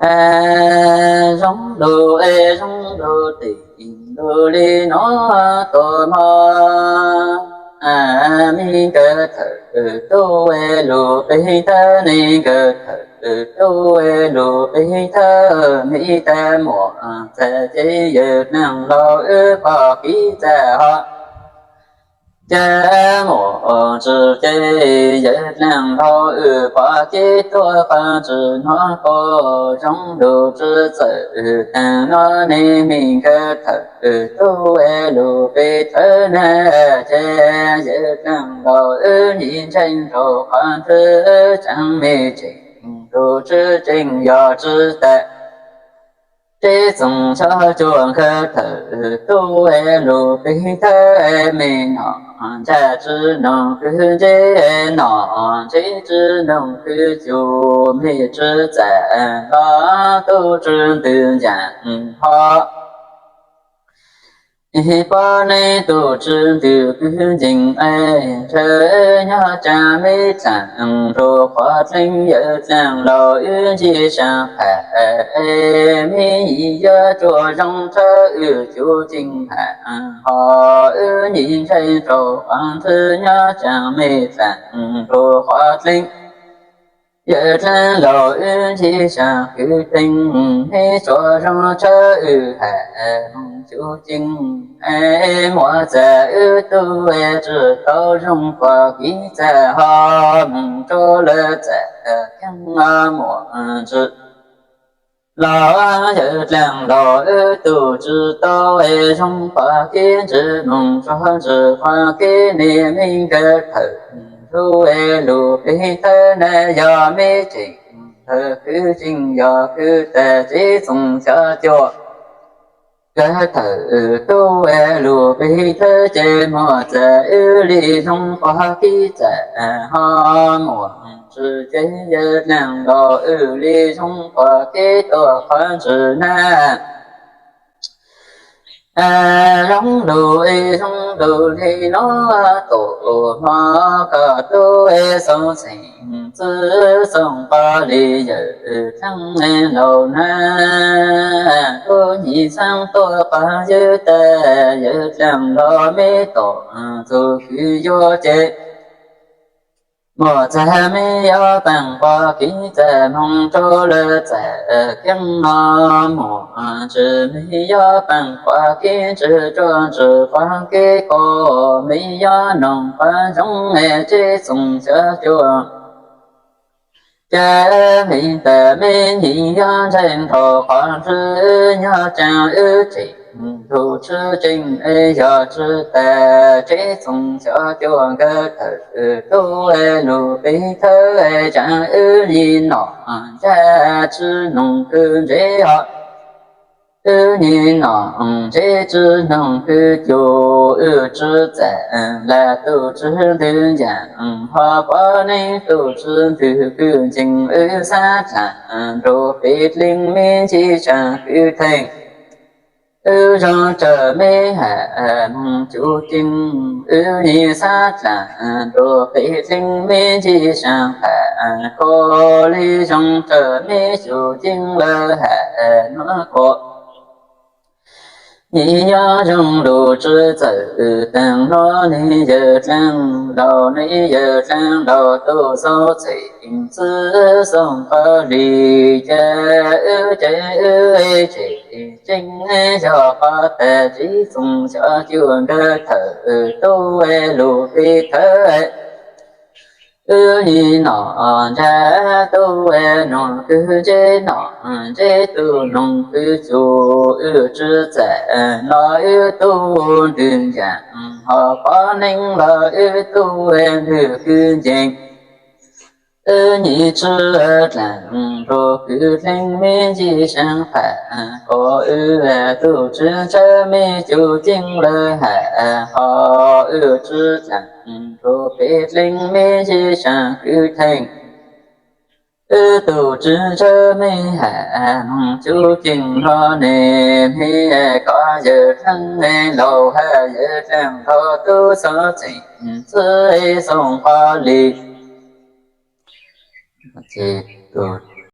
Zoo lug es zoo lug tim lug li no tuaj mog. Me nkawd thawm tub es lug peb thawb, me nkawd thawm tub es lug peb thawb, me tag muam txag ces yawg dlaag laug wb pog kib txag ho. Ces muam tsis ces yawg dlaag laug wb pog kib tuaj qhov tsis hnov koj zoo lug tsis txawm taag no ne, me nkawd thawm tub es lug peb thawb na, ces yawg dlaag laug wb nyi ntseeg rau qhov ntswg tsaam me tseem lug tsis tseem yog tsis tas. Teb txoos xyov cuag nkawd thawm tub es lug peb thawb, me nom ntsaj tsis noog kwv ntse, nom ntse tsis noog kwv cug, me tsis txawm los tub tsis ntws ncaam ho. Poj neeg tub tsis ntws kwv nceeg, ntshaw nyob tsaam me dlaag rua qhov dleej, yawg dlaag laug wb ntsib saab pham, me yig yuav tsuag zoo tshawb wb cug ceeb ham ho, wb nyi ntseeg rau qhov ntswg nyob tsaam me dlaag rua qhov dleej. Yawg dlaag laug wb ntsib saab kwv teeb, me tsuag zoo tshawb wb ham moog cug ceeb, muam txag wb tub tsis tau zoo pog kib txag ho, moog rua lawv txam kheej muam tsis los, yawg dlaag laug wb tub tsis tau zoo pog kib ntsis, moog tsuag ntsis pog kib ne, me nkawd thawm tub es lug peb thawb na, yog me tseem lawv kwv tseem yog kwv tas teb txoos xyov cuag nkawd thawm tub es lug peb thawb, ces muam txag wb li zoo pog kib txag ho, muam tsis ces yawg dlaag laug wb li zoo pog kib tuaj qhov ntswg na. Zoo lug es zoo lug li no tuaj mog, koj tub es xoo txheem txwv xoo pog li, yawg dlaag laug na. Tub nyi xaab tuaj pog yawg tas, yawg dlaag laug me tom txug kwv yuav ces muam txag me yuav paab pog kib txag, moog rua lawv txam kheej no, muam tsis me yuav paab pog kib ntsis, tsuag ntsis pog kib koj me yuav noog pog zoo, teb txoos xyov cuag ces me tas me nyi yuav ntseeg rau qhov ntswg nyob tsaam wb tseem lug tsis tseem, yog tsis tas teb txoos xyov cuag nkawd thawm tub es lug peb thawb, tsaam wb nyi nom ntsaj tsis noog kwv ntse ho. Wb nyi nom ntse tsis noog kwv cug, wb tsis txam lam tub tsis ntws ncaam ho, poj neeg tub tsis ntws kwv nceeg, wb xaav dlaag rua peb dleeg me ntsib saab kwv theej. Wb zoo tsawg me ham moog cug ceeb, wb nyi xaav dlaag rua peb dleeg me ntsib saab pham, koj li zoo tsawg me cug ceeb lawm ham nuav koj nyi yuav zoo lug tsis txawm taag nuav ne, yawg dlaag laug ne, yawg dlaag laug tub xoo txheem txwv xoo pog li, ces wb ces wb tseem tseeb, yog qhov tas teb txoos xyov cuag nkawd thawm tub es lug peb thawb, wb nyi nom ntsaj tub es noog kwv ntse, nom ntse tub noog kwv cug, wb tsis txam los wb tub ntws ncaam ho, poj neeg los wb tub ntws kwv nceeg. Wb nyi tsis dlaag rua kwv dleeg me ntsib saab pham, koj wb tub tsis ntshaw me cug ceeb lawm ham ho, wb tsis dlaag rua peb dleeg me ntsib saab kwv theej. Wb tub tsis ntshaw me ham moog cug ceeb nuav ne, me koj yawg dlaag laug ham yawg dlaag laug tub xoo txheem txwv xoo pog li, ces tub